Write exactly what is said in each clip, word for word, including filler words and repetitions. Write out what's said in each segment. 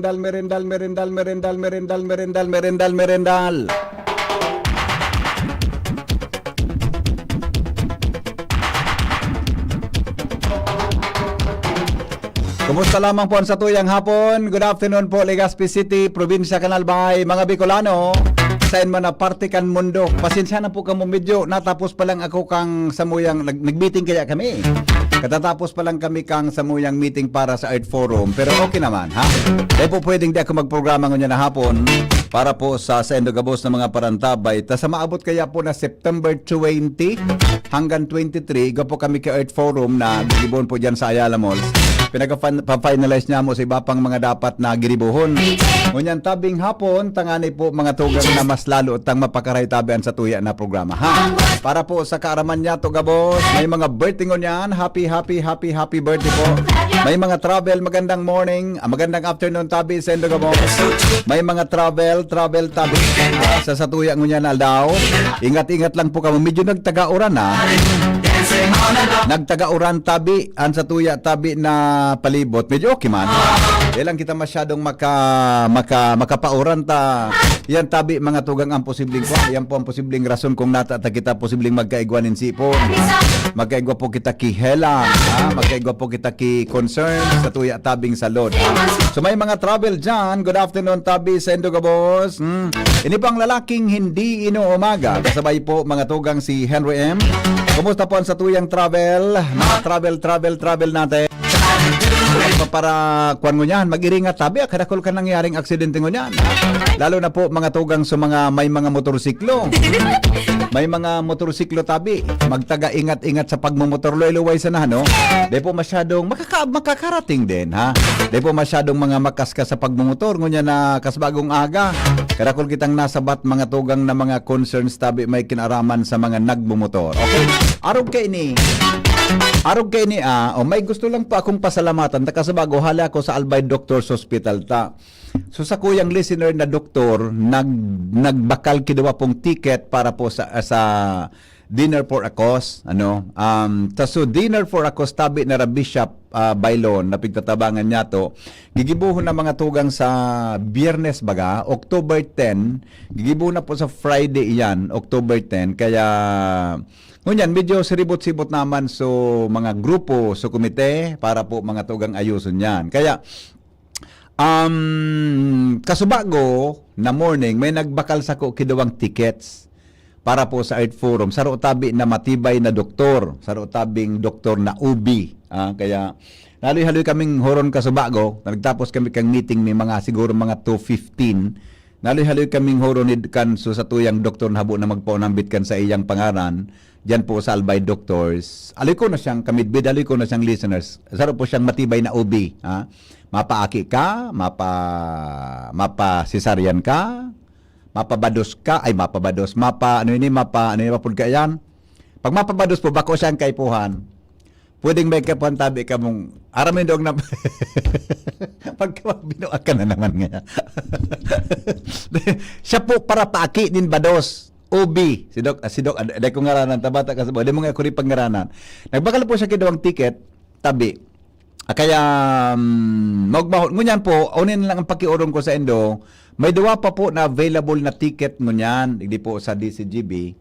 merendal, merendal, merendal, merendal, merendal, merendal, merendal, merendal. Kumusta lamang po ang satuyang hapon? Good afternoon po, Legazpi City, Probinsya kan Albay, mga Bicolano, saen man na parte kan mundo. Pasensya na po kamo, medyo natapos pa lang ako kang samuyang, nag-, nag-meeting kaya kami. Katatapos pa lang kami kang samuyang meeting para sa Earth Forum. Pero okay naman, ha? Dahil po pwedeng di ako magprograma ngunyan na hapon para po sa, sa Indo Gabos na mga parantabay. Ta sa maabot kaya po na September twenty hanggang twenty-three, igwa po kami ka Earth Forum na gigibon po dyan sa Ayala Malls. Pinag-finalize niya mo sa iba pang mga dapat na giribuhon. Ngunyan tabing hapon, tangani po mga tugang na mas lalo tang mapakaray tabi an satuya na programa, ha? Para po sa kaaraman niya to gabos, may mga birthday ngunyan. Happy, happy, happy, happy birthday po. May mga travel, magandang morning, ah, magandang afternoon tabi sa Indo gabos. May mga travel, travel tabi, ah, sa satuya ngunyan na aldaw. Ingat-ingat lang po kamo. Medyo nagtaga-uran na. Nagtaga-uran tabi, an satuya tabi na palibot. Medyo okay man. Di lang kita masyadong maka, maka, makapauran ta. Yan tabi, mga tugang, ang posibleng kwa. Yan po ang posibleng rason kung nata ta kita posibleng magkaigwa nin sipon. Magkaigwa po kita ki helang, ha? Magkaigwa po kita ki concern sa tuya tabing salod, ha? So may mga travel dyan. Good afternoon, tabi sa Indo gabos. Hmm. Ini po ang lalaking hindi inuumaga. Kasabay po, mga tugang, si Henry M. Kumusta po ang satuyang travel? Mga travel, travel, travel natin. Para, para, kwan ngunyan, mag-iringat tabi, ah, kadakol ka nangyaring aksidente ngunyan, ha? Lalo na po, mga tugang, sa mga may mga motorsiklo. May mga motorsiklo tabi, magtaga ingat-ingat sa pagmumotor, luway-luway sana, no? Di po masyadong makaka-, makakarating din, ha? Di po masyadong mga makaskas sa pagmumotor, ngunyan na kasbagong aga. Kadakol kitang nasabat, mga tugang, na mga concerns tabi may kinaraman sa mga nagmumotor. Okay? Arog kaini, arog kaini, ah, o may gusto lang po akong pasalamatan. Ta kasabago, hali ako sa Albay Doctors Hospital ta. So, sa kuyang listener na doktor, nag-, nagbakal ki duwa pong ticket para po sa, sa Dinner for a Cause, ano. Um, ta so, Dinner for a Cause tabi na ra Bishop, ah, Baylon, na pigtatabangan niya to. Gigibohon na mga tugang sa Biyernes baga, October ten. Gigibohon na po sa Friday iyan, October ten. Kaya, ngunyan, medyo siribot-sibot naman so mga grupo, so komite, para po mga tugang ayuson yan. Kaya, um, kasubago na morning, may nagbakal sako ki duwang tickets para po sa Earth Forum. Saro tabi na matibay na doktor, saro tabing doktor na O B. Ah, kaya haloy-haloy kaming horon kasubago, nagtapos kami kang meeting, may mga siguro mga two fifteen. Haloy-haloy kaming horon ni kan so sa tuyang doktor na habo na magpaunambit kan sa iyang pangaran, diyan po sa Albay Doctors. Haloy ko na siyang kamidbid, haloy ko na siyang listeners. Saro po siyang matibay na O B, ha? Mapaaki ka, mapa-, mapa-cesarean ka, mapabados ka, ay, mapabados, mapa, ano ini, mapa, ano ini, mapud ka yan? Pag mapabados po, bako siyang kaipuhan. Pwedeng may kapantabi ka mong, aram mo yung doong na, pagka binuak ka na naman nga. Siya po para paaki nin bados. O B, si Doc, ah, si Doc, ad-, aday ko ngaranan, tabata ka sa, di mo nga ako rin pangaranan. Nagbakal po siya kinuwang ticket, tabi. Ah, kaya, um, magmahal, ngunyan po, unin lang ang pakiurong ko sa indo, may duwa pa po na available na ticket ngunyan, digdi po sa D C G B.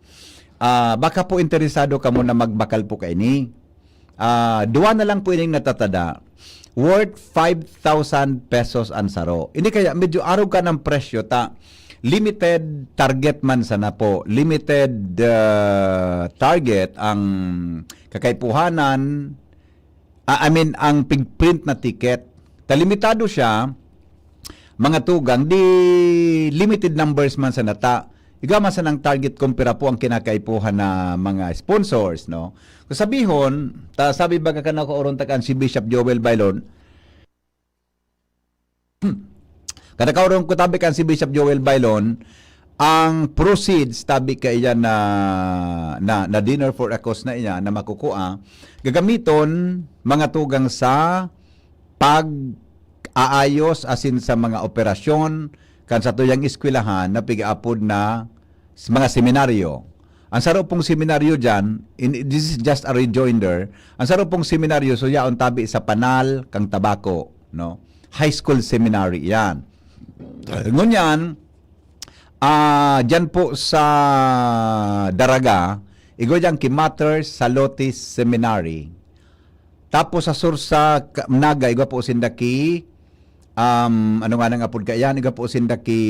Ah, baka po interesado kamo na magbakal po kaini. Ah, duwa na lang po ining natatada. Worth five thousand pesos ang saro. Ini kaya medyo arog ka ng presyo ta. Limited target man sana po. Limited, ah, target ang kakaipuhanan. Ah, I mean, ang pigprint na ticket. Ta limitado siya, mga tugang, di limited numbers man sana ta. Igwa man sanang target kung pira po ang kinakaipuhan na mga sponsors, no? Kung sabihon, ta, sabi baga ka na ko oron takan si Bishop Joel Baylon, kada kaoron ko tabi kan si Bishop Joel Baylon, ang proceeds tabi kaiyan na, na, na dinner for a cause na iyan na makukua, gagamiton mga tugang sa pag-aayos asin sa mga operasyon kan satuyang eskwelahan na pigaapod na sa mga seminaryo. Ang saro pong seminaryo diyan, in, this is just a rejoinder, ang saro pong seminaryo, so yaon tabi sa Panal kan Tabaco, no? High School Seminary yan. Ngunyan, ah, diyan po sa Daraga, igwa diyan ki Mater Salotis Seminary. Tapos sa sur sa Ka-, Naga, igwa po sinda ki, um, ano nga nang apod ka yan? Igwa po sinda ki,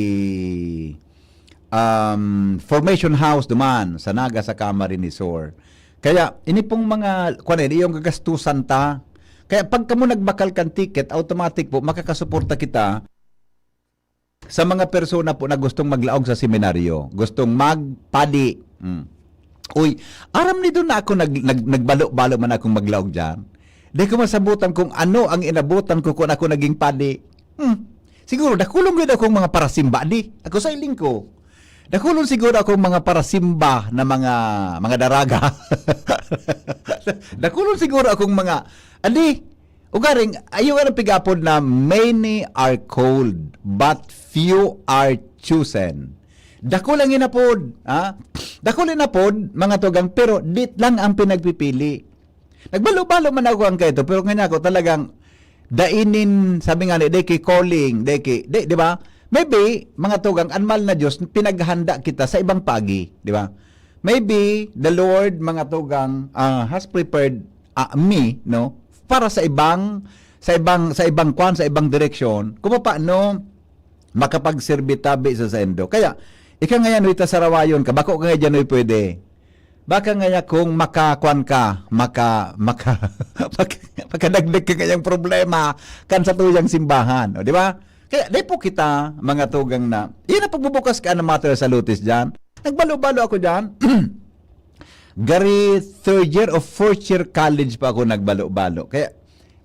um, Formation House duman, sa Naga sa Camarines Sur. Kaya, ini pong mga, kwan eh, iyong gagastusan ta. Kaya pag kamo nagbakal kan ticket, automatic po, makakasuporta kita sa mga persona po na gustong maglaog sa seminaryo, gustong magpadi. Mm. Uy, aram ni doon na ako nag, nag, nagbalo-balo man akong maglaog diyan. Di ko masabutan kung ano ang inabutan ko kung ako naging padi. Hmm. Siguro, dakulong gud akong mga parasimba, di? Ako sa iling ko. Dakulon siguro akong mga parasimba na mga, mga daraga. Dakulon siguro akong mga, adi, ugaring, ayo nga pigapod na, "Many are called, but few are chosen." Dakul ang inapod, ha? Dakul inapod, mga tugang, pero dit lang ang pinagpipili. Nagbalo-balo man ako ang kaito, pero ngayon ako talagang dainin, sabi nga ni, deki calling, deki, di, di ba? Maybe, mga tugang, anmal na Diyos, pinaghanda kita sa ibang pagi, di ba? Maybe, the Lord, mga tugang, ah, has prepared, ah, me, no? Para sa ibang, sa ibang, sa ibang kwan, sa ibang direksyon, kung paano makapagserbi tabi sa saindo. Kaya, ika ngayon, uy, ta sarawayon ka, bako ka nga dyan, uy, pwede. Baka ngaya kung makakuan ka, maka, maka, maka, makadagdag ka ngayang problema kan sa tuyang simbahan. O, di ba? Kaya, di po kita, mga tugang na, iyan ang pagbubukas ka ng Mater Salotis dyan. Nagbalo-balo ako dyan. Gari third year o fourth year college pa ako nagbalo-balo. Kaya,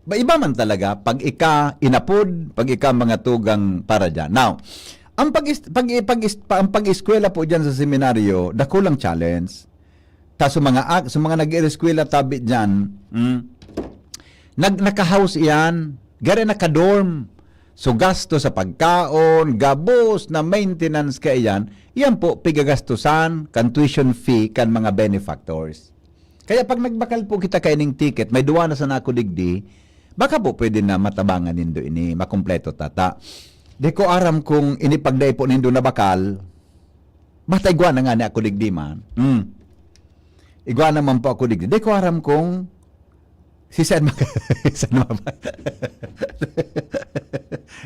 ba, iba man talaga pag ika inapod, pag ika mga tugang para dyan. Now, ang pag pag pag pa, ang pag-eskwela po diyan sa seminaryo, dakulang challenge. Ta sa mga ak-, sa mga nag-eskwela tabi diyan, mm, nag naka-house iyan, gari naka-dorm. So gasto sa pagkaon, gabos na maintenance kaiyan, iyan po pigagastusan kan tuition fee kan mga benefactors. Kaya pag nagbakal po kita kaining ticket, may duwa na sana ako digdi, baka po pwede na matabangan nindo ini, makumpleto tata. Di ko aram kung ini pagdai po nindo na bakal, basta igwa na nga ni ako digdi man. Hmm. Igwa naman po ako digdi. Di ko aram kung si Sen Mag-, Sen Mag-,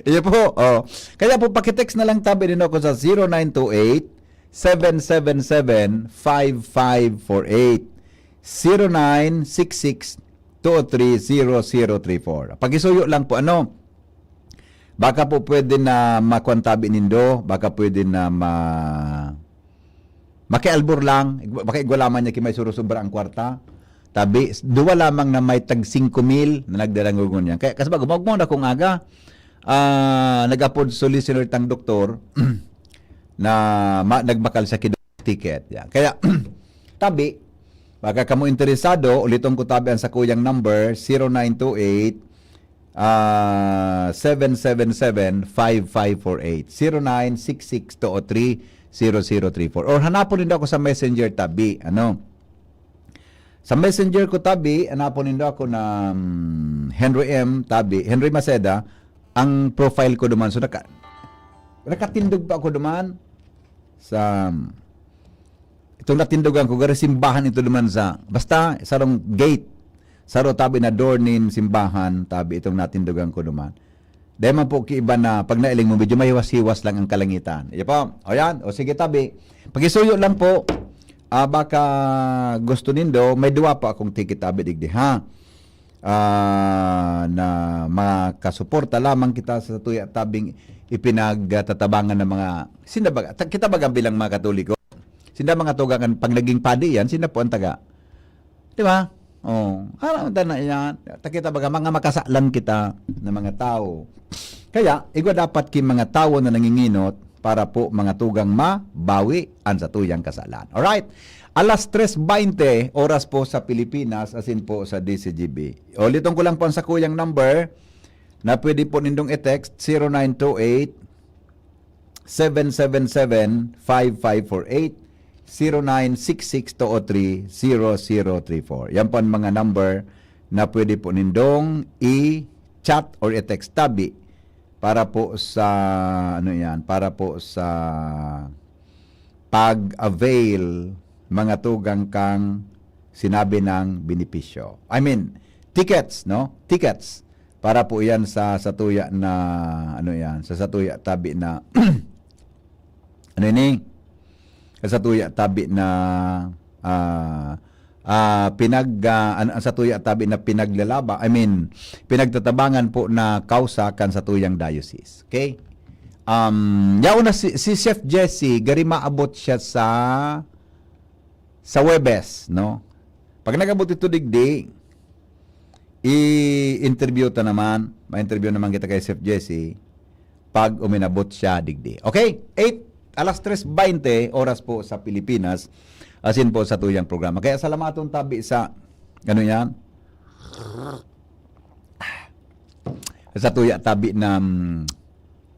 Iyo po, oh. Kaya po, pakitext na lang tabi din ako sa zero nine two eight, seven seven seven, five five four eight. Zero nine six six two three zero zero three four. Pakisuyo lang po, ano? Baka po pwede na makuan tabi nindo, baka pwede na ma-, makialbor lang, baka igwa lamang niya ki may surusubra ang kwarta. Tabi, duwa lamang na may tag singko mil na nagdadangogon niya. Kaya, kasi bago, magmuna kung aga, ah, nag-apod solicitor tang doktor na ma-, nagbakal sa kid-, ticket. Yan. Kaya, tabi, baka kamo interesado, uliton ko tabi ang sakuyang number, zero nine two eight, ah, seven seven seven, five five four eight, zero nine six six two oh three, zero zero three four. Or hanapon nindo ako sa Messenger tabi, ano? Sa Messenger ko tabi, hanapon nindo ako na, mm, Henry M tabi, Henry Maceda, ang profile ko duman. So, naka-, nakatindog pa ako duman sa, itong natindogan ko, gari simbahan ito duman sa, basta, sarong gate, saro tabi na door nin simbahan, tabi itong natindogan ko duman. Dahil man po ki iba na pag nailing mo, medyo mahiwas-hiwas lang ang kalangitan. Iyo po. O yan. O sige, tabi. Pakisuyo lang po. Ah, baka gusto nindo, may duwa po akong ticket tabi digdi, ha? Ah, na makasuporta lamang kita sa tuya tabing ipinagtatabangan ng mga, sinda baga, ta-, kita baga bilang mga Katoliko, sinda mga tugangan, pag naging padi yan, sinda po ang taga. Di ba? Oh, alam ta na yan. Ta kita baga, mga makasalan kita na mga tao. Kaya, igwa dapat ki mga tawo na nanginginot para po mga tugang mabawi an satuyang kasalan. Alright? Alas tres baynte, oras po sa Pilipinas, asin po sa D C G B. Uliton ko lang po ang sakuyang number na pwede po nindong i-text, zero nine two eight, seven seven seven, five five four eight. zero nine six six two oh three zero zero three four. Yan po ang mga number na pwede po nindong i-chat or i-text tabi para po sa, ano yan, para po sa pag-avail mga tugang kang sinabi ng benepisyo. I mean, tickets, no? Tickets. Para po yan sa satuya na, ano yan, sa satuya tabi na, ano ini? Sa satuya tabi na, ah, ah, pinag, ah, an-, ang satuya tabi na pinaglalaba, I mean, pinagtatabangan po na kausa kan satuyang diocese. Okay? Um, yaon na si, si Chef Jesse, gari maabot siya sa, sa Huwebes, no? Pag nag-abot ito digdi, i-interview ta naman, ma-interview naman kita kay Chef Jesse pag uminabot siya digdi. Okay? Eight, alas tres veinte, oras po sa Pilipinas, asin po sa tuyang programa. Kaya salamaton tabi sa, ano yan? Sa tuya tabi na, mm,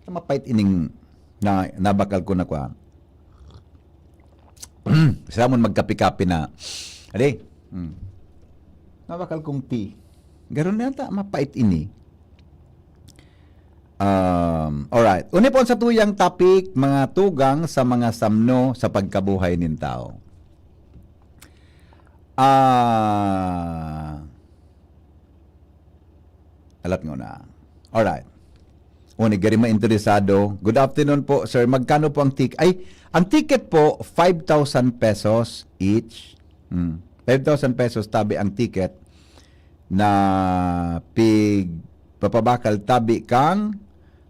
mapait ining na, nabakal ko na kwa. Sa amon magkape-kape na. Ade, mm. Nabakal kong tea. Garo na yata, mapait ini. Um, alright. Uni po sa tuyang topic, mga tugang sa mga samno sa pagkabuhay nin tao. Ah, alat ngona. Alright. O, ni gari interesado. Good afternoon po, sir. Magkano po ang ticket? Ay, ang ticket po, five thousand pesos each. Hmm. Five thousand pesos tabi ang ticket na pig papabakal tabi kang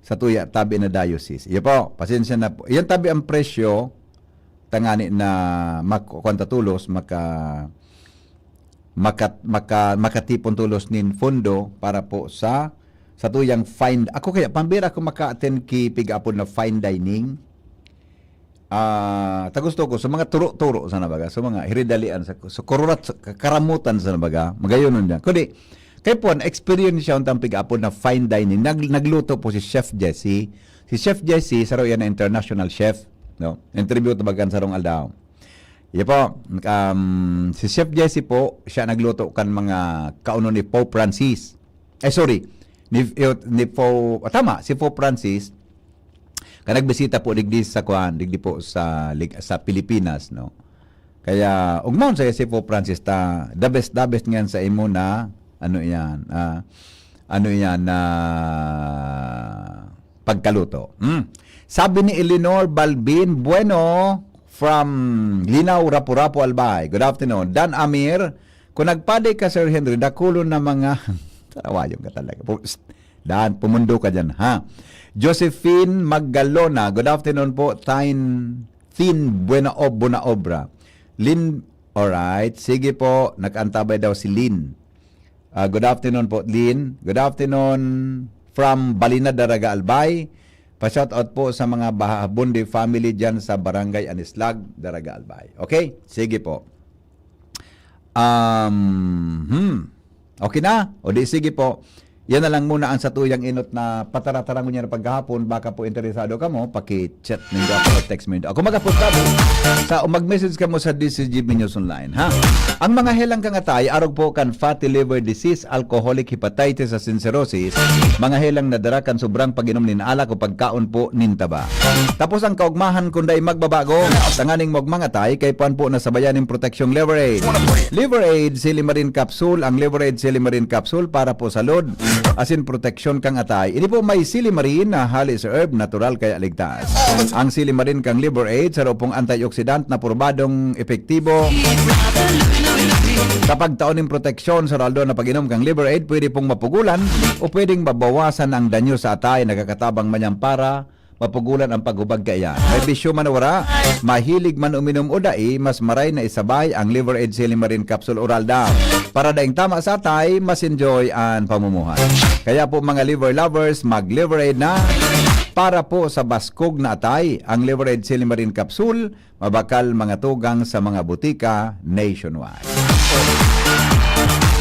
sa tuya tabi na diocese. Iyo po, pasensya na po. Iyan tabi ang presyo, tangani na mak-, kuwan ta tulos, maka-, maka-, maka-, makatipon tulos nin fondo para po sa, sa tuyang find. Ako kaya, pambira ako maka-attend ki pig-apod na fine dining. Ah, ta gusto ko, sa mga turo-turo sa nabaga, sa mga hiridalian, sa, sa kururat, sa karamutan sa nabaga, magayon niya. Kundi, kay puan, experience siya untang pig-apod na fine dining. Nag-, nagluto po si Chef Jesse. Si Chef Jesse, saro yan na international chef. No? Interview tabagan sarong aldaw. Iya po, um, si Chef Jesse po, siya nagluto kan mga kauno ni Pope Francis. Eh, sorry, ni, ni Pope, ah, tama, si Pope Francis, ka nagbisita po digdi sa kuan, digdi po sa, lig-, sa Pilipinas, no? Kaya, ugmaon sa si Pope Francis ta, the best, the best ngayon sa imo na, ano yan, ah, ano yan, na pagkaluto. Hmm. Sabi ni Eleanor Balbin Bueno from Linao, Rapu-Rapu, Albay. Good afternoon. Dan Amir, kung nagpadi ka, Sir Henry, dakulon na mga, tarawayon ka talaga. Pu-, dan, pumundo ka dyan, ha? Josephine Maggalona, good afternoon po. Tain, Thin, buena ob-, buena obra. Lin, alright. Sige po, nag-antabay daw si Lin. Ah, good afternoon po, Lin. Good afternoon from Balina, Daraga, Albay. Pa-shoutout po sa mga Bahabundi family dyan sa Barangay Anislag, Daraga, Albay. Okay? Sige po. Um, hmm. Okay na? O di, sige po. Yan na lang muna ang satuyang inot na patara-tarangon niya na paghahapon. Baka po interesado kamo, paki-chat nindo ako o text mo nindo. Ako mag-apod kamo sa, o mag-message kamo sa D C G B News Online, ha? Ang mga helang kang atay, arog po kan fatty liver disease, alcoholic hepatitis asin cirrhosis, mga helang nadara kan sobrang pag-inom nin alak o pagkaon po nin taba. Tapos ang kaugmahan kun dai magbabago, tanganing magmangatay, kay puan po nasabayan nin proteksyong Liver Aid. Liver Aid, Silimarin Capsule, ang Liver Aid Silimarin Capsule para po sa load, asin proteksyon kang atay. Ini po may Silimarin na halis herb, natural kaya ligtas. Ang Silimarin kang Liver Aid, saro pong antioxidant na probadong epektibo kapag tao nin proteksyon sa raldo na pag-inom kang Liver Aid, pwede pong mapugulan o pwedeng mabawasan ang danyo sa atay. Nakakatabang man yan para mapugulan ang paghubag kaiyan. May bisyo man o wara, mahilig man uminom o dai, mas maray na isabay ang Liver Aid Silimarin Capsule Oral Down. Para daing tama sa atay, mas enjoy ang pamumuhay. Kaya po, mga liver lovers, mag-Liver Aid na. Para po sa baskog na atay, ang Liver Aid Silimarin Capsule, mabakal mga tugang sa mga butika nationwide.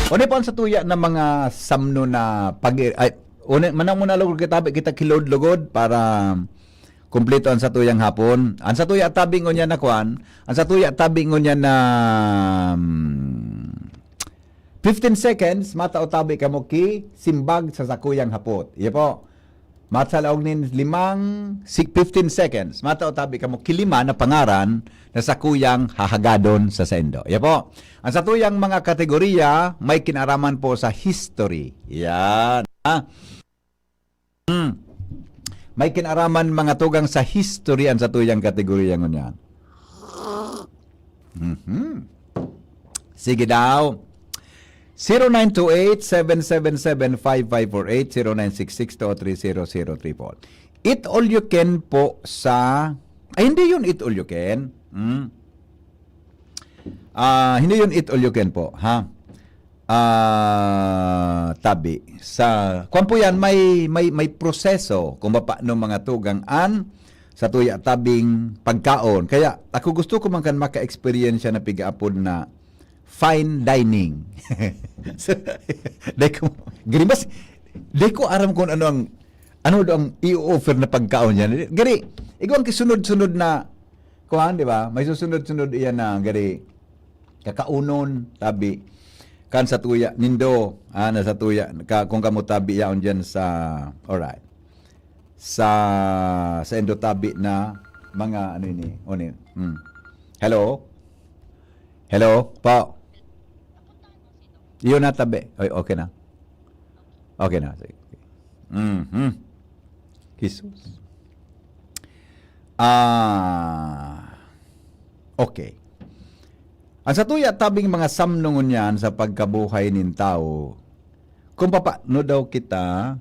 Uni po ang satuya na mga samno na pag-, ay, uni, manang muna lugod kita, kita ki Lord lugod para Kumpleto ang satuyang hapon. Ang satuya tabi ngunyan na kwan, ang satuya tabi ngunyan na, hmm, fifteen seconds, mata o tabi kamo ki simbag sa sakuyang hapot. Iya po. Matsa laog nin limang, si-, fifteen seconds, mata o tabi kamo ki lima na pangaran na sakuyang hahagadon sa saindo. Iya po. Ang satuyang mga kategorya may kinaraman po sa history. Yan. Ah. Hmm. May kinaraman mga tugang sa history ang satuyang kategorya ngunyan. Mhm. Sige daw. Zero nine two eight, seven seven seven, five five four eight, zero nine six six two three zero zero three four. Eat all you can po sa, ay, hindi yun eat all you can. Hmm. Ah, hindi yun eat all you can po, ha? Ah, tabi. Sa, kwan po yan, may, may, may proseso kung paano mga tugang an satuya tabing pagkaon. Kaya, ako gusto ko man kan maka-experience na pigaapod na fine dining. So, dai ko, gari mas, dai ko aram kung ano ang, ano daw ang i-offer na pagkaon yan. Gari, igwang kisunod-sunod na, kuhan, di ba? May susunod-sunod iyan na, gari, kakaunon, tabi. Kan sa tuya, nindo, ah, na sa tuya, ka, kung kamo tabi yaon dyan sa, alright. Sa, sa indo tabi na mga, ano ini, ano ini. Hmm. Hello? Hello? Po? Iyon na tabi. Ay, okay na. Okay na. Sige. Mhm. Jesus. Ah, okay. Ang satuya tabing mga samno ngunyan sa pagkabuhay nin tawo, kung papaano daw kita,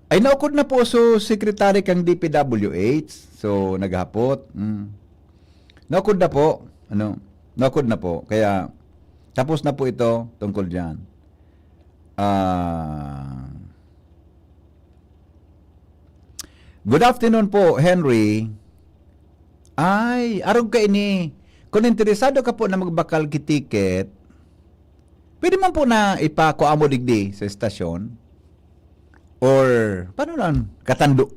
ay, naukod na po so secretary kang D P W H. So, naghapot. Mm. Naukod na po. Ano? Naukod na po. Kaya, tapos na po ito tungkol diyan. Ah, good afternoon po, Henry. Ay, arog ka ini. Kung interesado ka po na magbakal ki ticket, pwede man po na ipakua mo digdi sa estasyon. Or, paano lang, katando.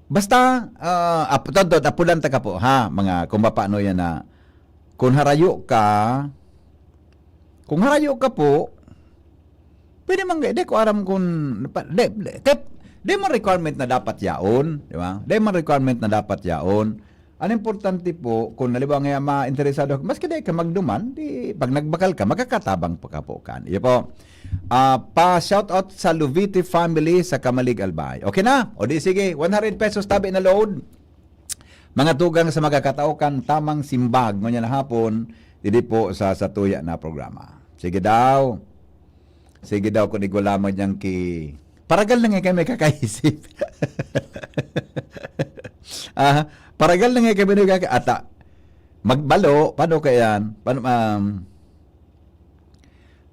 Basta, ah, ap-, tandaan, apulan ta ka po, ha, mga kung paano yan na, kung harayo ka, kung harayo ka po, pwede man, di ko aram kung, pa-, di, di, kaya, di man requirement na dapat yaon, di ba? Di man requirement na dapat yaon. Ang importante po, kung halimbawa nga ma-interesado, maski di ka magduman, di, pag nagbakal ka, makakatabang pa ka po kan. Iyo po. Ah, pa-shoutout sa Luvite family sa Camalig, Albay. Okay na? O di sige, one hundred pesos tabi na load. Mga tugang sa makakatao kan tamang simbag, ngunyan na hapon, didi po sa satuya na programa. Sige daw. Sige daw, kung igwa lamang niyang ki-, paragal na nga kami kakaisip. Ah, paragal na nga kami nagkaka-, ata, magbalo, paano kaya yan? Paano, um,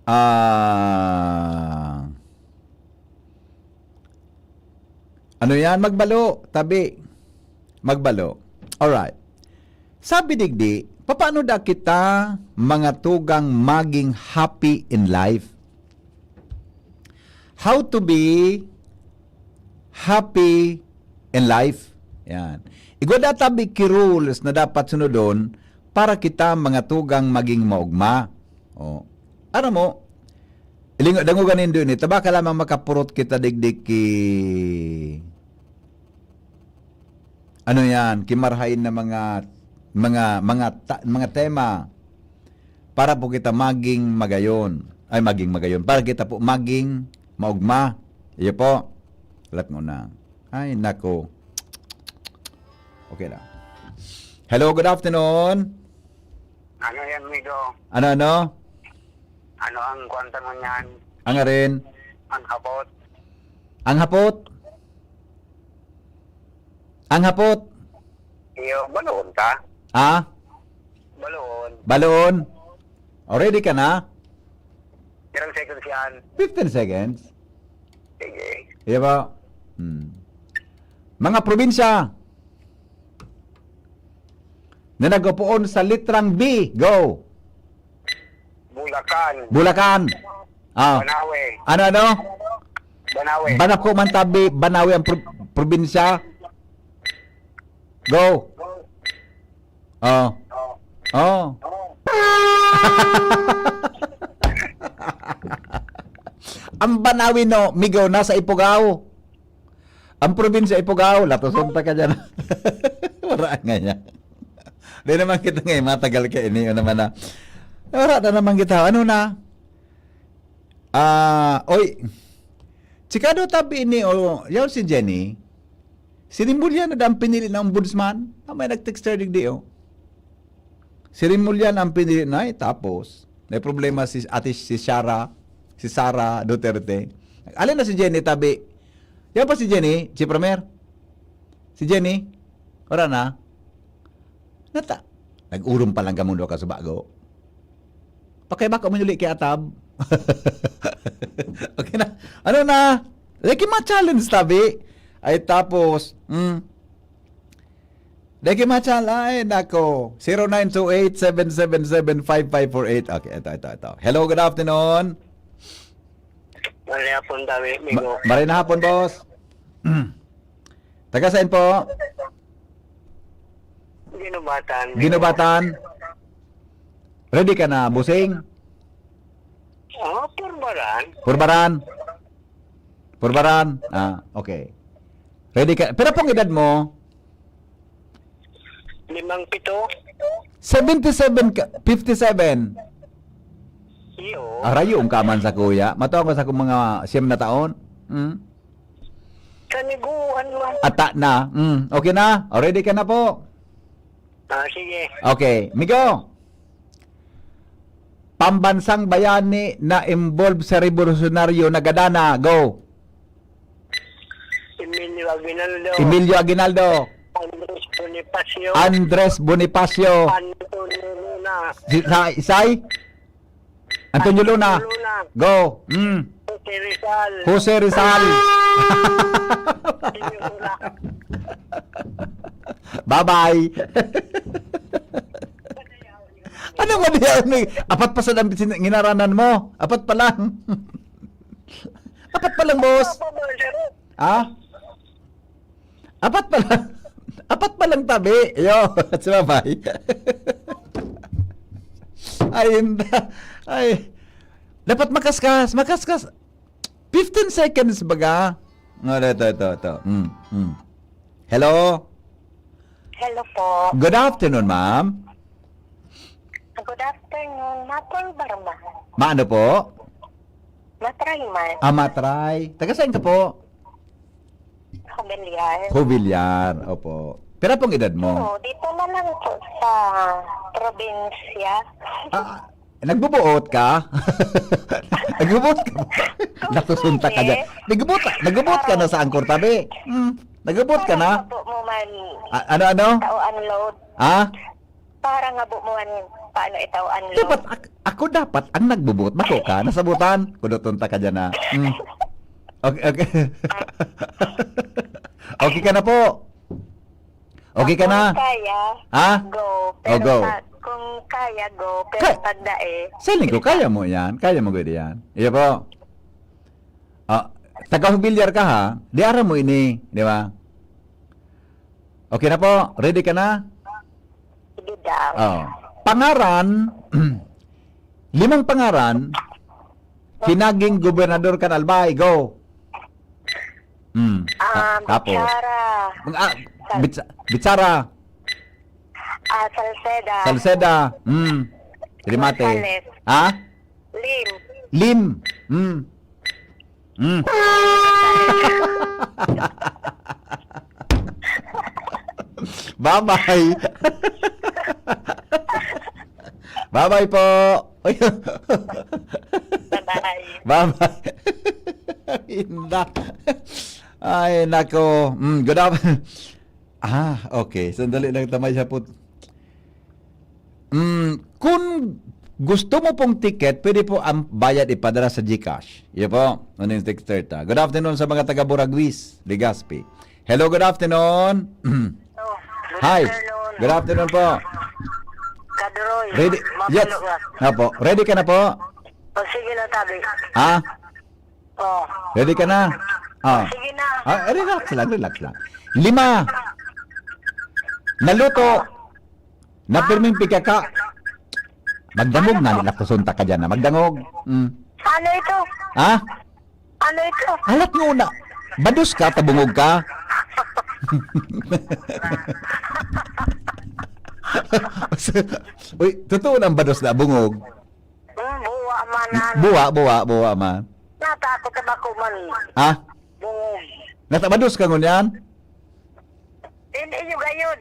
ah, ano yan? Magbalo, tabi. Magbalo. Alright. Sabi digdi, papaano da kita mga tugang maging happy in life? How to be happy in life? Yan. Igwa da tabi ki rules na dapat sunodon para kita mga tugang maging maogma. O. Aram mo, ilingo, dangogan nindo ini. Taba ka lamang makapurot kita digdi ki, ano yan, ki marahay na mga, mga, mga ta-, mga tema para po kita maging magayon. Ay, maging magayon. Para kita po maging maogma. Iyo po. Lat mo na. Ay, nako. Okay lang. Hello, good afternoon. Ano yan, Mido? Ano, ano? Ano ang kwanta mo niyan? Ang arin? Ang hapot? Ang hapot? Ang hapot? Iyo, baloon ka? Ah? Baloon. Baloon? O, ready ka na? Ilang seconds yan? Fifteen seconds. Sige. Iya ba? Hmm. Mga probinsya na nagpuon sa litrang B. Go. Bulacan. Bulacan. Ah. Banawe. Ano, ano? Banawe. Banako man tabi, Banawe ang pro-, Probinsya? Go. Oh. Oh. Ang Banawi, no, Migo, nasa Ifugao. Ang probinsya Ifugao, latoson ta ka dyan. Wala nga yan. Di naman kita nga, matagal ka ini, o naman na. Wala na naman kita. Ano na? Ah, oy. Chikado tabi ini, o, yaw si Jenny. Si Rimulyan na ang pinili na ombudsman. Ah, may nag-texter digdi, oh. Si Rimulyan ang pinili na, eh, tapos, may problema si ate, si Sara, si Sara Duterte. Alin na si Jenny tabi? Yan pa si Jenny, si Premier? Si Jenny? Wala na? Nata, nag-urom pa lang ka mundo ka sa bago. Pakay baka uminuli kay Atab. Okay na. Ano na? Lagi ma-challenge tabi. Ay tapos, mm. Lagi ma-challenge. Ay, nako. Zero nine two eight, seven seven seven, five five four eight. Okay, ito, ito, ito. Hello, good afternoon. Maray hapon, Dawi, Ma- Migo. Maray na hapon, boss. Taga saan po? Ginubatan, Migo. Ginubatan. Ready ka na, bossing? Ah, Purbaran. Purbaran. Purbaran. Ah, okay. Ready ka? Pero pong edad mo? Limang pito. Seventy-seven ka, fifty-seven. Iyo. Arayo, ang kaman sa kuya. Matawa ko sa akong mga siyam na taon. Hmm? Kaniguan man. Ata na. Hmm. Okay na? O, ready ka na po? Ah, sige. Okay. Migo, pambansang bayani na involved sa revolusyonaryo na gadana. Go. Emilio Aguinaldo. Emilio Aguinaldo. Andres Bonifacio. Andres Bonifacio. Antonio Luna. Si, sa, isay? Antonio Luna. Antonio Luna. Go. Mm. Jose Rizal. Jose Rizal. Antonio Luna. Bye-bye. Ano mo diyan? Apat pa sa dambit sin-, nginaranan mo? Apat pa lang. Apat pa lang, boss. Apat pa, sir. Ha? Apat pa lang. Apat pa lang tabi. Yo, sa babay. Ay, hindi. Ay. Dapat makaskas, makaskas. Fifteen seconds baga. No, ito, ito, ito. Mm, mm. Hello? Hello po. Good afternoon, ma'am. Good afternoon, Mapol Barman. Maano po? Matray man. Ah, Matray. Taga saan ka po? Humiliar. Humiliar, opo. Pero pong edad mo? Oo, dito na lang po sa probinsya. Ah, nagbubuot ka? Nagbubuot ka ba? Kung Natusunta ka pwede. Dyan. Nagbubuot, nagbubuot ka na sa Angkor Tabi. Hmm. Nagbubuot ka na? Parang abo mo man Ah, ano, ano? Tao unload. Ha? Parang abo mo man paano itaw unload. Dapat ak-, ako dapat ang nagbubuot. Bako ka, nasabutan. Kuduton ta ka dyan na. Hmm. Okay, okay. Okay ka na po? Okay ka na? Kung kaya, Ha? go. Oh, Pero go. pag, kung kaya, go. Pero Kay- pag dae, Sa linggo, kaya mo yan. Kaya mo gud yan. Iya po. Ah, taga Humiliar ka ha? Di aram mo ini, di ba? Okay na po. Ready ka na? Sige daw. Oh. Pangaran, limang pangaran, pinaging gobernador kan Albay. Go. Hmm. Ah, Ta-, tapos? Bichara. Ah, Sal- Bitsa-, Bitsara. Ah, Salceda. Salceda. Hmm. Remate. Gonzales. Ha? Lim. Lim. Hmm. Hmm. Bye-bye. Bye-bye po. Bye-bye. Bye-bye. Inda. Ay, nako. Mm, good af-, ah, okay. Sandali lang, tamay siya po. Mm, kung gusto mo pong ticket, pwede po ang bayad ipadala sa GCash. Iyo po. Ano yung texter ta? Good afternoon sa mga taga Buraguis, Legazpi. Hello, good afternoon. Hello. Good Hi. afternoon. Good afternoon po. Kadroy, Ready? Yes. Mapilo ka. Apo. Ready ka na po? O, sige na, tabi. Ha? Oh. Ready ka na? Ah. Sige na. Ah, relax lang, relax lang. Lima. Naluto. Na pirming pigkaka. Magdangog na, lakuson ta ka dyan na. Magdangog. Mm. Ano ito? Ha? Ano ito? Alat nga una. Bados ka, tabungog ka. Uy, totoo nang bados na bungog. Hmm, buwa man, ano. Buwa, buwa, buwa man. Natakot na ba ko man? Ha? Bungog. Natabados ka ngunyan? In iyo gayod.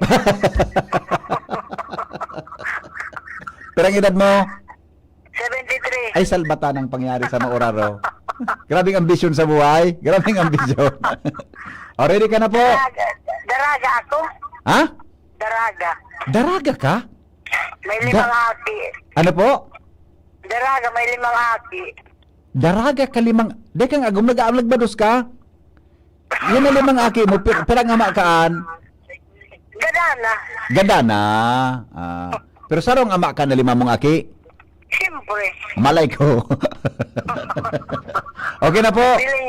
Pirang edad mo? Seventy-three. Ay, salbata ng pangyari sa mauraro. Grabing ambisyon sa buhay. Grabing ambisyon. O, ready ka na po? Daraga, daraga ako. Ha? Daraga. Daraga ka? May Da- limang aki. Ano po? Daraga, may limang aki. Daraga ka limang, de kang agom nag-aablag bados ka? Yan na limang aki mo, pir-, pirang ama kaan? Gadana. Gadana. Ah, pero sarong ama ka na lima mong aki? Siyempre. Malay ko. Okay na po.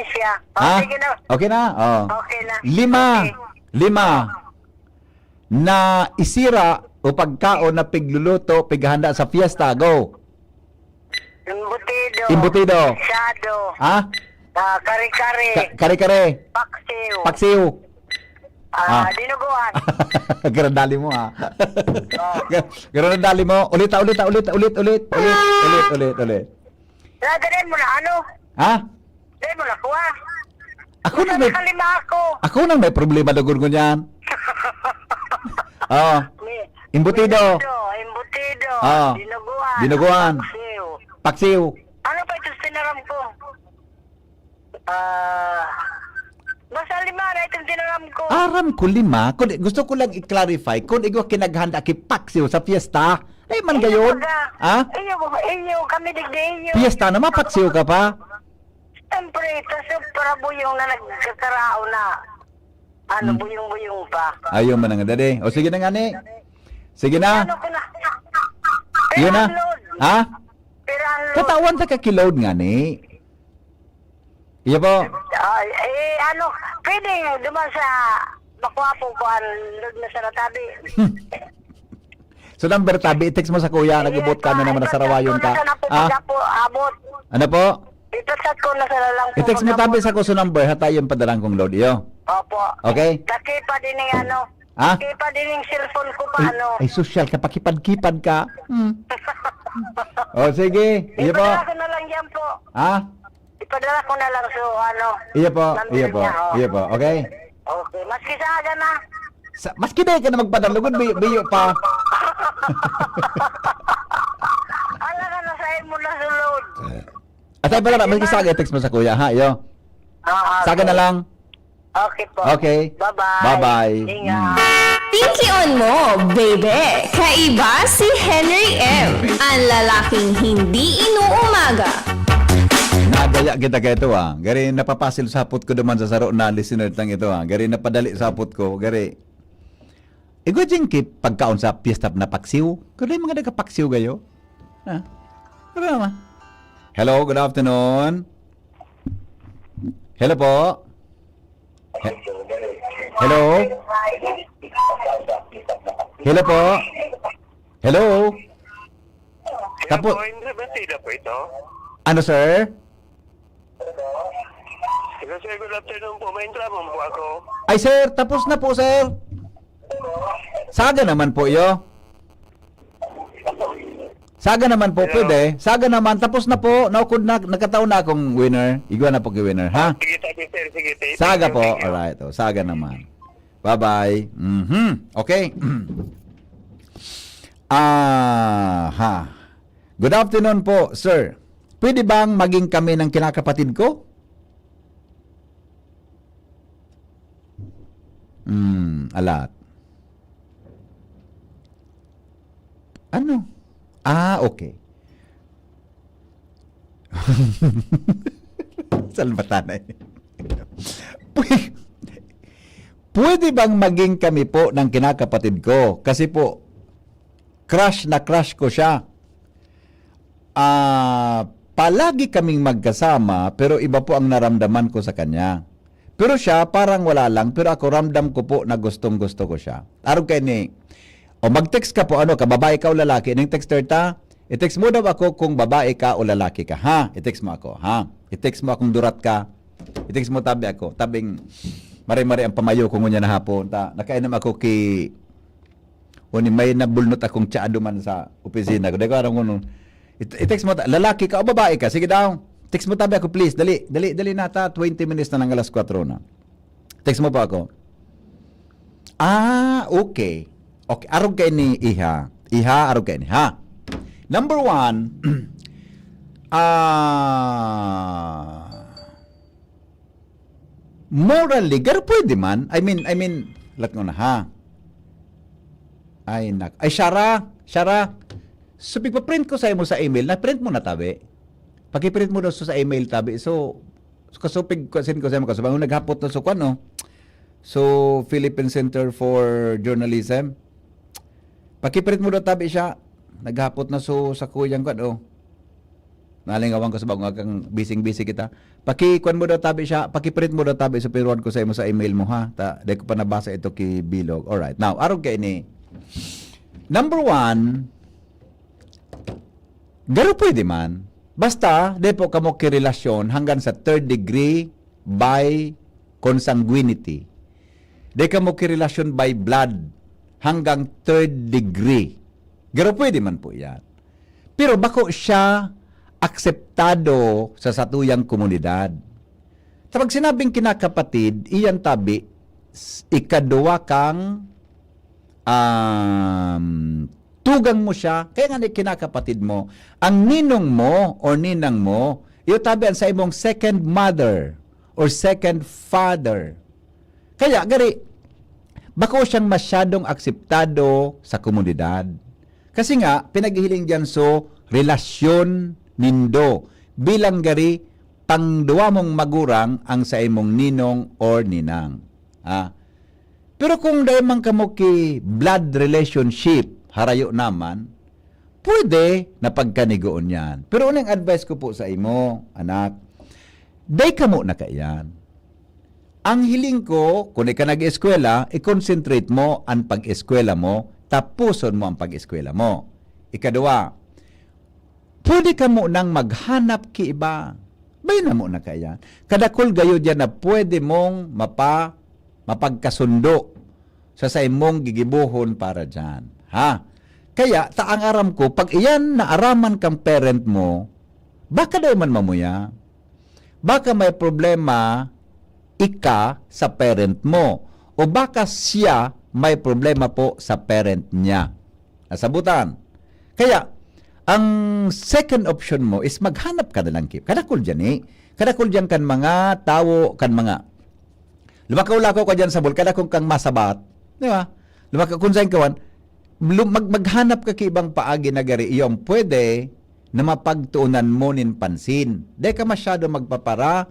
Siya. Oh, Ha? Sige na. Okay na? Oh. Okay na. Lima. Okay. Lima. Na isira o pagkaon na pigluluto, pighahanda sa fiesta. Go. Embutido. Embutido. Sado. Ha? Ah, kare-kare. Ka-, kare-kare. Paksiw. Paksiw. Ah, Ah. Dinuguan. Granadali mo, ha? Oh. Granadali mo. Ulit, ah, ulit, ah, ulit, ulit, ulit, ulit, ulit, ulit, ulit. Lagayan mo na, ano? Ha? Dahil mo nakuha. Ako na may, nakalima ako. Ako na may problema, lugod ko niyan. Oh. May Embutido. Embutido, embutido, Oh. Dinuguan, Dinuguan. Paksiw. Paksiw. Ano pa ito sinaram ko? Ah, basta lima na itong sinaram ko. Aram ko lima. Kung, gusto ko lang i-clarify kung igwa kinaghanda ki paksiw sa fiesta. Ay, man Iyo gayon. Baga. Ha? Iyo, iyo, kami digdi iyo. Fiesta na, mapaksiw ka pa? Siyempre, ito sa para buyong na nagkakaraon na. Ano, Hmm. buyong-buyong pa. Ayaw man nga, dadi. O, sige na nga ni. Sige na. Ano ko na? Yun na. Pera ang load. Ha? Pera ang load. Katawan ta ka ki load nga ni. Iya po. Ah, eh, ano, pwede duman sa Makuha po ko ang load na sa natabi. So, number tabi, i-text mo sa kuya, nag-ubot ka na naman, nasarawayon ka. Sana po, Ah? pag po, abot. Ano po? Ipachat ko na sana lang po I-text mo pag tabi abot. Sa kuso number, hatayon padalan kong load iyo. Opo. Okay? Laki pa din yung ano. Ha? Laki pa din yung cellphone ko pa, Ay, ano. Ay, sosyal ka, pakipad-kipad ka. Hmm. O, sige. Iyo po. Ipadala ko na lang yan po. Ha? Ipadala ko na lang sa, ano, Iyo po, number iyo po, niya, oh. Iyo po. Okay? Okay. Maski sa aga na. Sa, maski dai ka na magpadalugod, biyo, biyo pa. Ala ka na, sa imo na sulod. Atay pala, maski sa aga, text mo sa kuya, ha? Iyo. Ah, Sa aga na okay. lang. Okay po. Okay. Bye-bye. Bye-bye. Ingat. Mm. Pinki on mo, baby! Kaiba si Henry M, ang lalaking hindi inuumaga. Nadaya kita kaito, ah. Gari, napapasil sapot ko duman sa saro na listener tang ito, ah. Gari, napadali sapot ko. Gari, igwa dyan ki pagkaon sa piyesta na paksiw. Gari, mga nagkapaksiw kayo? Ah. Ano naman? Hello, good afternoon. Hello po. He-, hello? Hello po? Hello? Hello Tapo- po, Indra Batida po ito. Ano, sir? Hello, sir. Good afternoon po. May Indra po ako. Ay, sir, tapos na po, sir. Saga naman po, iyo. Saga naman po, Hello. pwede. Saga naman, tapos na po. Naukod na, nagkataon na akong winner. Igwa na po kay winner, ha? Sige, sige, sir. Sige, sir. Saga Thank you, po. thank you. Alright, oh, saga naman. Bye-bye. Mhm. Okay. Aha. Good afternoon po, sir. Pwede bang maging kami ng kinakapatid ko? Hmm, alat. Ano? Ah, okay. Salbatanay. Pwe-, pwede bang maging kami po ng kinakapatid ko? Kasi po, crush na crush ko siya. Ah, palagi kaming magkasama, pero iba po ang naramdaman ko sa kanya. Pero siya, parang wala lang. Pero ako, ramdam ko po na gustong-gusto ko siya. Arog kaini, o mag-text ka po, ano ka, babae ka o lalaki? Ning texter ta, i-text mo daw ako kung babae ka o lalaki ka, ha? I-text mo ako, ha? I-text mo akong durat ka. I-text mo tabi ako. Tabing mare-mare ang pamayo ko ngunyan na hapon. Ta, nakainom ako ki o ni may nabulnot akong tiyado man sa opisina ko. Di ko aram kung ano. I-, i-text mo ta, lalaki ka o babae ka? Sige daw. Text mo tabi ako, please. Dali, dali, dali na ta. Twenty minutes na lang alas kwatro na. Text mo pa ako. Ah, okay. Okay, arog kaini, iha. Iha, arog kaini, ha? Number one, ah, morally, garo pwede man. I mean, I mean, lat ko na, ha? Ay, nak-, ay, Shara, Shara. So, pigpa-print ko sa imo sa email. Na-print mo na, tabi? Paki-print mo daw sa email, tabi. So, so, kasupig ko, send ko sa imo, kasubang naghapot na so, kwan, oh. So, Philippine Center for Journalism. Paki-print mo daw, tabi, siya. Naghapot na so, sa kuyang, kwan, oh. Nalingawan ko sa bagong agang, bising-busy kita. Paki-kwan mo daw, tabi, siya. Paki-print mo daw, tabi, so, pirwan ko sa imo sa email mo, ha? Ta, di ko pa nabasa ito ki Bilog. Alright. Now, arog kaini. Number one, garo pwede man. Basta, di po kamo kirelasyon hanggang sa third degree by consanguinity. Di kamo kirelasyon by blood hanggang third degree. Garo pwede man po yan. Pero bako siya akseptado sa satuyang komunidad. Kapag sinabing kinakapatid, iyan tabi, s-, ikaduwa kang, um, tugang mo siya, kaya nga ni kinakapatid mo, ang ninong mo or ninang mo, iyo tabi ang sa imong second mother or second father. Kaya, gari, bako siyang masyadong akseptado sa komunidad. Kasi nga, pinaghihiling diyan so relasyon nindo bilang gari pangduwa mong magurang ang sa imong ninong or ninang. Ah. Pero kung dai man kamo ki blood relationship, harayo naman, pwede na pagkanigoon yan. Pero unang advice ko po sa imo, anak, dai kamo na kaiyan. Ang hiling ko, kung ika nag-eskwela, i-concentrate mo an pag-eskwela mo, tapuson mo ang pag-eskwela mo. Ikadua, pwede kamo nang maghanap ki iba. Bay na mo na kaya. Kadakol gayo diyan na pwede mong mapa-, mapagkasundo sa saimong gigibohon para diyan. Ha? Kaya, ta ang aram ko, pag iyan naaraman kang parent mo, baka dai man mamuya. Baka may problema ika sa parent mo. O baka siya may problema po sa parent niya. Nasabutan. Kaya, ang second option mo is maghanap ka na lang, Kip. Kadakol diyan, eh. Kadakol diyan kan mga tawo, kan mga, lumakaw-lakaw ka diyan sa mall, kadakol kang masabat. Di ba? Lumakaw, kung saan ka man, lu-, mag-, maghanap ka ki ibang paagi na gari, iyo ang pwede na mapagtuunan mo nin pansin. Di ka masyado magpapara,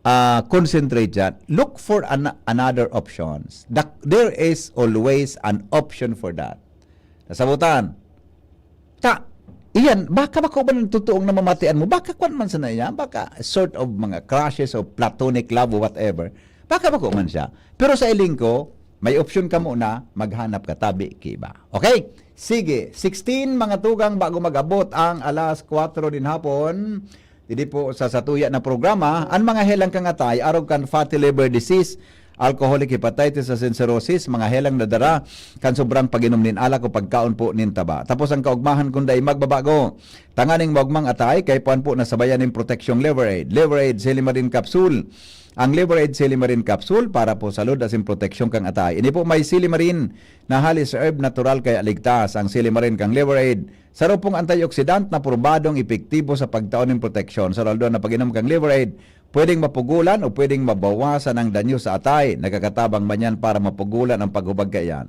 ah, concentrate dyan. Look for an-, another options. Dak-, there is always an option for that. Nasabutan. Ta, iyan, baka bako man totoong namamatian mo, baka kwan man sana iyan, baka sort of mga crushes o platonic love o whatever, baka bako man siya. Pero sa iling ko, may option ka muna, maghanap ka tabi ki iba. Okay? Sige, sixteen mga tugang bago mag-abot ang alas kwatro nin hapon. Didi po sa satuya na programa, an mga helang kang atay, arog kan fatty liver disease, alcoholic hepatitis asin cirrhosis, mga helang nadara kan sobrang pag-inom nin alak o pagkaon po nin taba. Tapos ang kaugmahan kun dai magbabago, tanganing maugmang atay, kaipuhan po na sabayan nin proteksyong Liver Aid. Liver Aid Silimarin Capsule. Ang Liver Aid Silimarin Capsule para po sa salud asin proteksyon kang atay. Ini po may silimarin na halis herb natural kaya ligtas. Ang silimarin kang Liver Aid, saro pong antioxidant na probadong epektibo sa pagtao nin proteksyon. Sa aldaw na pag-inom kang Liver Aid, pwedeng mapugulan o pwedeng mabawasan ang danyo sa atay. Nagkakatabang man yan para mapugulan ang paghubag kaiyan.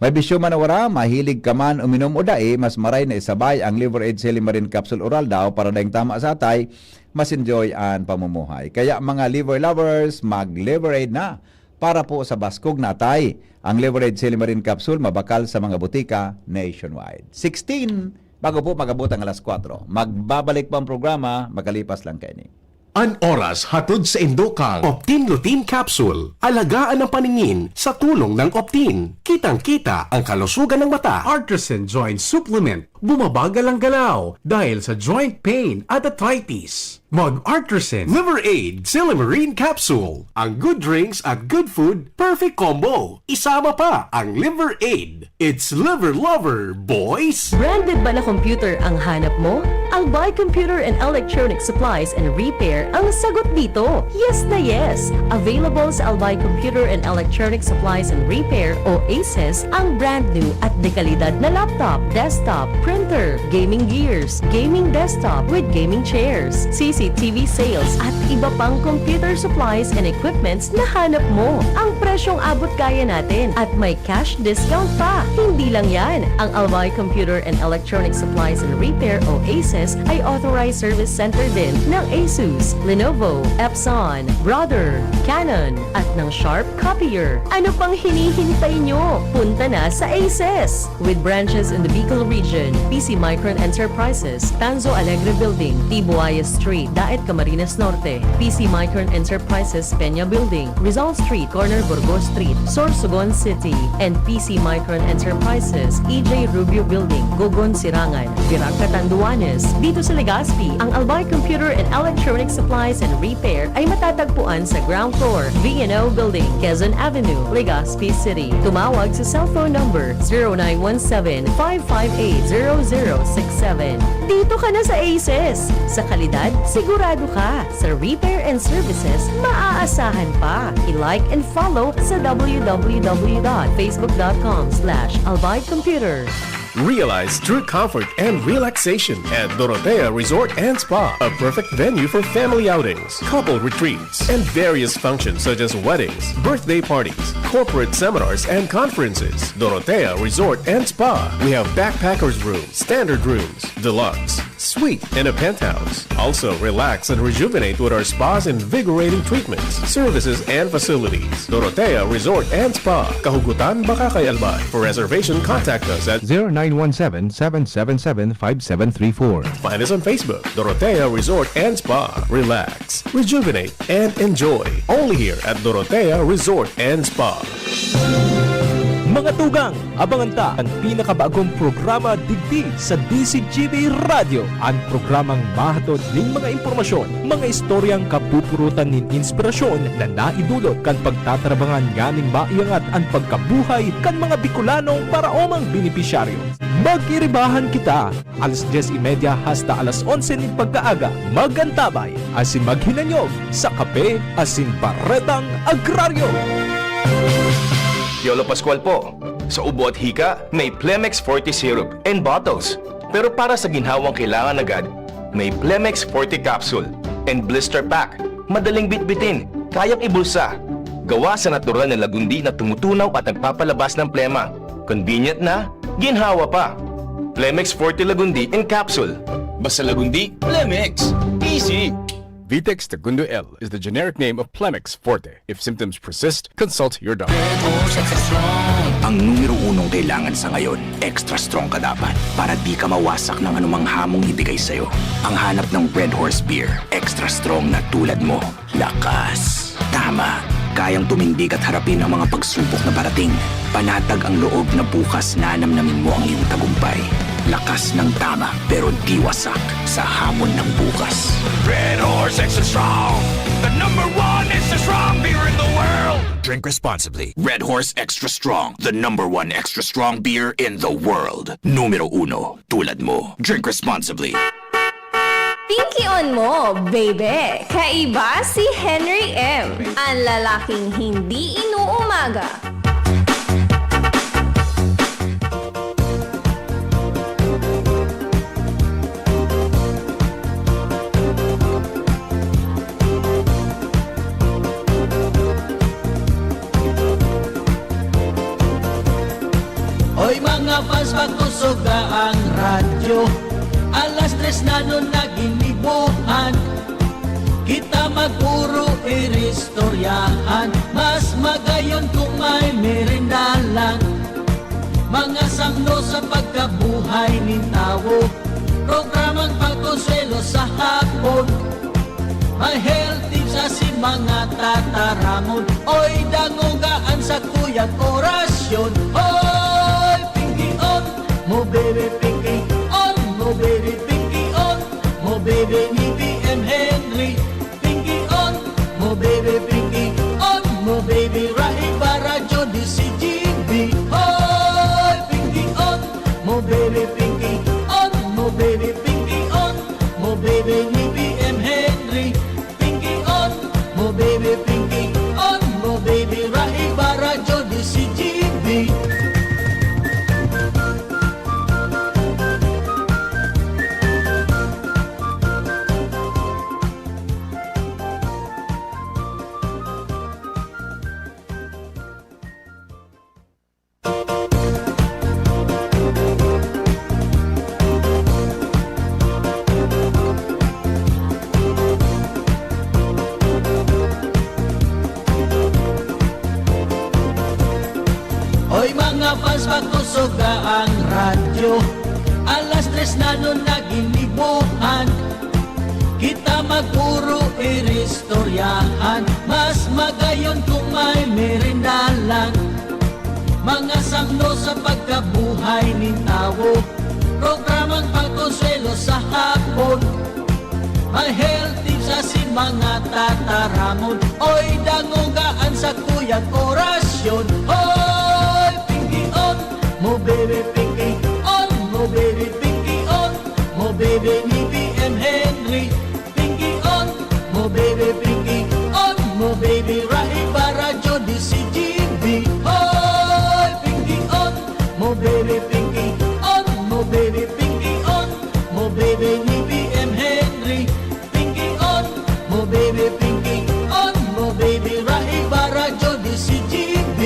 May bisyo man o wara, mahilig ka man uminom o dai, mas maray na isabay ang Liver Aid Silimarin Capsule Oral daw para daing tama sa atay, mas enjoy an pamumuhay. Kaya mga liver lovers, mag-Liver Aid na para po sa baskog na atay. Ang Liver Aid Silimarin Capsule mabakal sa mga butika nationwide. Sixteen, bago po mag-abot ang alas kwatro. Magbabalik po ang programa, makalipas lang kaini. An oras hatod sa indo kang Optin Lutein Capsule. Alagaan ang paningin sa tulong ng Optin. Kitang-kita ang kalusugan ng mata. Artisan Joint Supplement. Bumabagal ang galaw dahil sa joint pain at arthritis. Mag Artisan Liver Aid Silymarin Capsule. Ang good drinks at good food, perfect combo. Isama pa ang Liver Aid. It's Liver Lover, boys! Branded ba na computer ang hanap mo? Albay Computer and Electronic Supplies and Repair ang sagot dito. Yes na yes! Available sa Albay Computer and Electronic Supplies and Repair o ACES ang brand new at dekalidad na laptop, desktop, printer, gaming gears, gaming desktop with gaming chairs, C C T V sales at iba pang computer supplies and equipments na hanap mo. Ang presyong abot kaya natin at may cash discount pa. Hindi lang yan, ang Albay Computer and Electronic Supplies and Repair o ACES ay authorized service center din ng Asus, Lenovo, Epson, Brother, Canon, at ng Sharp Copier. Ano pang hinihintay nyo? Punta na sa ACES! With branches in the Bicol region, P C Micron Enterprises, Tanzo Alegre Building, Tibuaya Street, Daet, Camarines Norte, P C Micron Enterprises, Peña Building, Rizal Street, corner Burgos Street, Sorsogon City, and P C Micron Enterprises, E J Rubio Building, Gogon, Sirangan, Virac, Catanduanes. Dito sa Legazpi, ang Albay Computer and Electronic Supplies and Repair ay matatagpuan sa ground floor, V and O Building, Quezon Avenue, Legazpi City. Tumawag sa cellphone number zero nine one seven, five five eight, zero zero six seven. Dito ka na sa ACES! Sa kalidad, sigurado ka. Sa repair and services, maaasahan pa. I-like and follow sa w w w dot facebook dot com slash albay computer. Realize true comfort and relaxation at Dorotea Resort and Spa, a perfect venue for family outings, couple retreats, and various functions such as weddings, birthday parties, corporate seminars, and conferences. Dorotea Resort and Spa. We have backpackers room, standard rooms, deluxe, suite, and a penthouse. Also, relax and rejuvenate with our spa's invigorating treatments, services, and facilities. Dorotea Resort and Spa, Kahugutan, Bacacay, Albay. For reservation, contact us at zero nine one seven, seven seven seven, five seven three four. Find us on Facebook, Dorotea Resort and Spa. Relax, rejuvenate, and enjoy. Only here at Dorotea Resort and Spa. Mga tugang, abangan ta an pinakabagong programa digdi sa D C G B Radyo, an programang mahatod nin mga impormasyon, mga istoryang kapupurutan nin inspirasyon na naidulot kan pagtatrabangan nganing maiangat an pagkabuhay kan mga Bicolanong paraomang benepisyaryo. Magiribahan kita alas dyes y media hasta alas onse nin pagkaaga. Mag-antabay asin maghinanyog sa Kape asin Baretang Agraryo. Piolo Pascual po. Sa ubo at hika, may Plemex Forte Syrup and Bottles. Pero para sa ginhawang kailangan agad, may Plemex Forte Capsule and Blister Pack. Madaling bitbitin, kayang ibulsa. Gawa sa natural na lagundi na tumutunaw at nagpapalabas ng plema. Convenient na, ginhawa pa. Plemex Forte Lagundi in Capsule. Basta Lagundi, Plemex. Easy! Vitex Segundo L is the generic name of Plemex Forte. If symptoms persist, consult your doctor. Ang numero unong kailangan sa ngayon, extra strong ka dapat para di ka mawasak ng anumang hamong ibigay sa'yo. Ang hanap ng Red Horse Beer, extra strong na tulad mo. Lakas. Tama. Kayang tumindig at harapin ang mga pagsubok na parating. Panatag ang loob na bukas nanamnamin mo ang iyong tagumpay. Lakas ng tama, pero di wasak sa hamon ng bukas. Red Horse Extra Strong, the number one extra strong beer in the world. Drink responsibly. Red Horse Extra Strong, the number one extra strong beer in the world. Numero uno, tulad mo. Drink responsibly. Pinkion mo, baby! Kaiba si Henry M, ang lalaking hindi inuumaga. Oy, mga fans, pagkusog na ang radyo. Alas tres na nun na ginibohan. Kita magpuro iristoryahan. Mas magayon kung may merindalan. Mga sangno sa pagkabuhay nin tawo. Programang pagkonsuelo sa hapon. May health tips asin mga tataramon. Oy, dangoga an sakuyang orasyon. Oy, Pinky on, mo baby Pinky on, mo baby Pinky on, mo baby ni B M Henry. Pinky on, mo baby Pinky on, mo baby Rahi Baradyo di si G B. Oy, Pinky on, mo baby Pinky on, mo baby Pinky on, mo baby ni B M Henry. Pinky on, mo baby Pinky on, mo baby Rahi Baradyo di si G B. Oy, mga fans, pakusoga ang radyo. Alas tres na nun nagin libuhan. Kita magpuro iristoryahan. Mas magayon kung may merindalan. Mga samno sa pagkabuhay nin tawo. Programang pagkonsuelo sa hapon. May health tips asin mga tataramon. Oy, dangoga an sakuyang orasyon. Oy, Pinky on, mo baby Pinky on, mo baby Pinky on, mo baby ni B M Henry. Pinky on, mo baby Pinky on, mo baby Rahi Baradyo di si G B. Oy, Pinky on, mo baby Pinky on, mo baby Pinky on, mo baby ni B M Henry. Pinky on, mo baby Pinky on, mo baby Rahi Baradyo di si G B.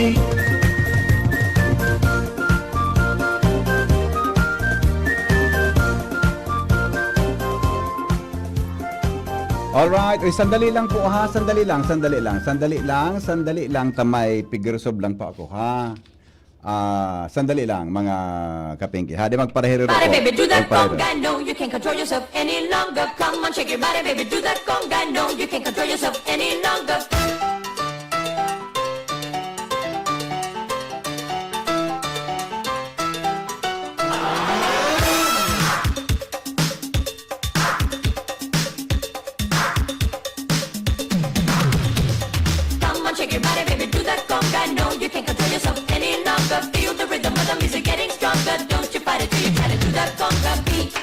Alright. Uy, sandali lang po, ha. Sandali lang, sandali lang, sandali lang, sandali lang. Tamay pigresolve lang po ako, ha. Ah, sandali lang, mga kapingki, ha. Di magpareherero Body, po. Baby, do that Magpareherero. Conga. No, you can't control yourself any longer. Come on, shake your body, baby, do that conga. No, you can't control yourself any longer. Come on, shake your body, baby, do that conga. No, you can't control yourself any longer. Feel the rhythm of the music getting stronger. Don't you fight it till you try to do that conga beat.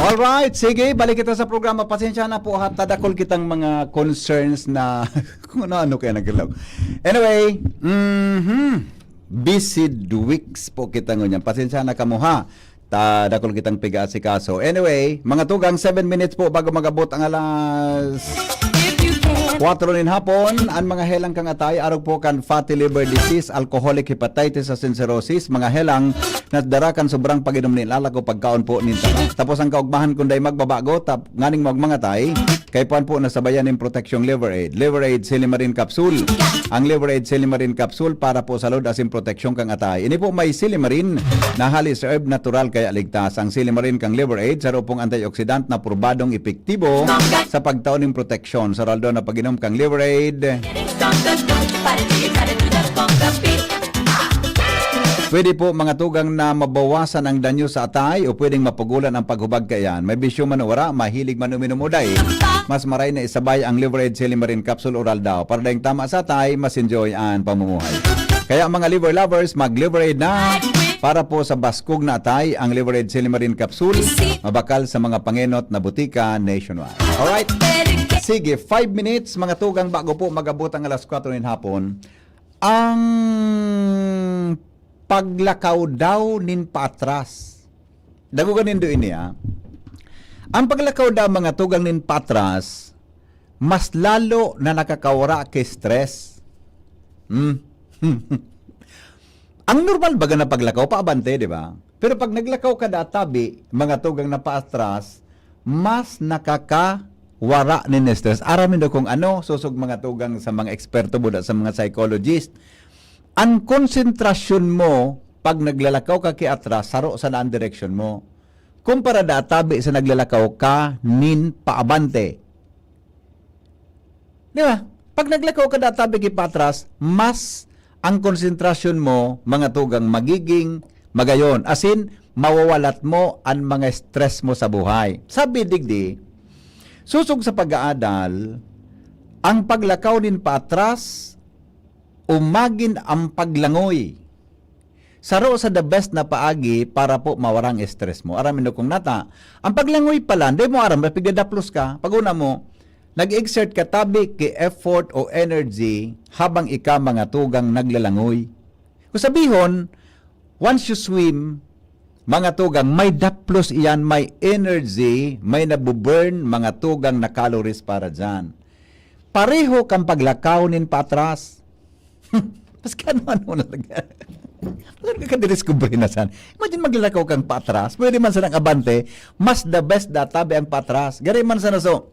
Alright, sige, balik kita sa programa. Pasensya na po, ha, tadakol kitang mga concerns na kung ano-ano kaya naglaw. Anyway, mhm, busy weeks po kita ngunyan. Pasensya na kamo, ha. Ta dakul kitang piga-asikaso. Anyway, mga tugang, seven minutes po bago mag-abot ang alas kwatro nin hapon. An mga helang kan atay, arog po kan fatty liver disease, alcoholic hepatitis asin cirrhosis, mga helang na dara kan sobrang pag-inom nin alak o pagkaon po nin tabak. Tapos ang kaugmahan kun dai magbabago, tap-, nganing magmangatay, kaipuhan po na sabayan nin proteksyong Liver Aid. Liver Aid Silimarin Capsule. Ang Liver Aid Silimarin Capsule para po sa load asin proteksyon kan atay. Ini po may silimarin na halis herb natural kaya ligtas. Ang silimarin kan Liver Aid, saro pong antioxidant na probadong epektibo sa pagtao nin proteksyon. Sa rason na pag-inom kan Liver Aid, pwede po mga tugang na mabawasan ang danyo sa atay o pwedeng mapugulan ang paghubag kaiyan. May bisyo man o wala, mahilig man uminom o dai, mas maray na isabay ang Liver Aid Silimarin Capsule Oral daw. Para daing tama sa atay, mas enjoy ang pamumuhay. Kaya mga liver lovers, mag-Liver Aid na para po sa baskog na atay, ang Liver Aid Silimarin Capsule, mabakal sa mga pangenot na butika nationwide. Alright? Sige, five minutes, mga tugang, bago po mag-abot ang alas kwatro nin hapon. Ang paglakaw daw nin paatras. Dagoga nindo ini, ah. Ang paglakaw daw, mga tugang, nin paatras, mas lalo na nakakawara ki stress. Hmm. Ang normal baga na paglakaw, paabante, di ba? Pero pag naglakaw ka da tabi, mga tugang na paatras, mas nakakawara nin stress. Aram nindo kung ano, sosog mga tugang sa mga eksperto buda sa mga psychologist. Ang konsentrasyon mo pag naglalakaw ka ki atras, saro sana ang direksyon mo. Kumpara da tabi sa naglalakaw ka nin paabante. Di ba? Pag naglakaw ka da tabi ki patras, mas ang konsentrasyon mo, mga tugang, magiging magayon. Asin, mawawalat mo an mga stress mo sa buhay. Sabi digdi, sosog sa pag-aadal, ang paglakaw nin patras, umagin ang paglangoy. Saro sa the best na paagi para po mawarang stress mo. Aram nindo kung nata, ang paglangoy pala, hindi mo aram, pigdadaplos ka, pag una mo, nag-exert ka tabi ki effort o energy habang ika mga tugang naglalangoy. Kung sabihon, once you swim, mga tugang, may daplos iyan, may energy, may nabuburn, mga tugang na calories para dyan. Pareho kang paglakaw nin patras. Mas kano-ano na talaga. Ano ka kadiscover na san? Imagine maglalakaw kang patras, pwede man sanang abante, mas the best da tabi ang patras. Gari man sana so,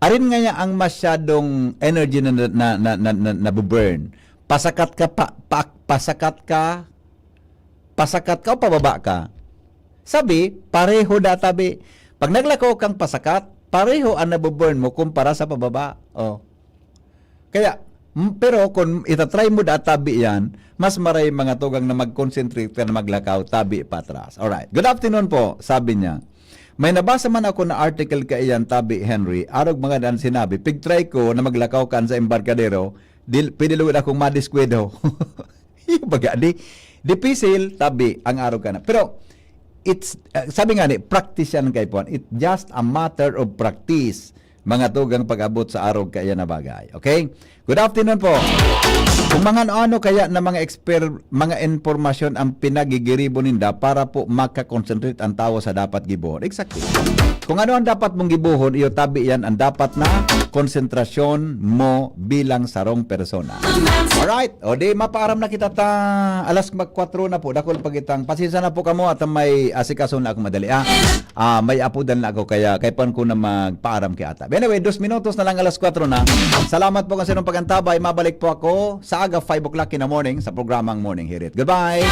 arin nga niya ang masyadong energy na, na, na, na, na, na, nabuburn. Pasakat ka, pa, pa, pasakat ka, pasakat ka o pababa ka? Sabi, pareho da tabi. Pag naglakaw kang pasakat, pareho ang nabuburn mo kumpara sa pababa. Oh. Kaya, m- pero kung itatry mo da tabi yan, mas maray mga tugang na mag-concentrate ka na maglakaw, tabi patras. Alright. Good afternoon po, sabi niya. May nabasa man ako na article kaiyan, tabi Henry, arog mga dan sinabi, pigtry ko na maglakaw kan sa embarkadero, dil, pwede lugod akong madiskwento. Iyo baga di, dipisil, tabi, ang arog ka na. Pero, it's, uh, sabi nga ni, practice yan kay Puan. It's just a matter of practice. Mga tugang pag-abot sa arog kaya na bagay. Okay? Good afternoon po. Kung mga ano kaya na mga exper, mga impormasyon ang pinagigiribo ninda para po makakonsentrate ang tawo sa dapat gibohon. Exactly. Kung ano ang dapat mong gibohon, iyo tabi yan ang dapat na konsentrasyon mo bilang sarong persona. Alright. O di, mapaaram na kita ta alas mag-, kwatro na po. Dakul pa kitang, pasensya na po kamo at may asikaso na ako madali. Ah, ah, may apudan na ako kaya kaipan ko na magpaaram kay ata. Anyway, dos minutos na lang alas kwatro na. Salamat po kasi nung pag-antabay. Mabalik po ako sa aga, five o'clock in the morning sa programang Morning Hirit. Goodbye.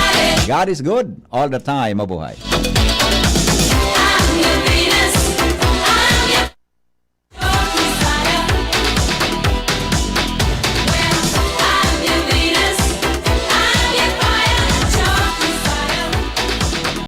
God is good all the time. Mabuhay.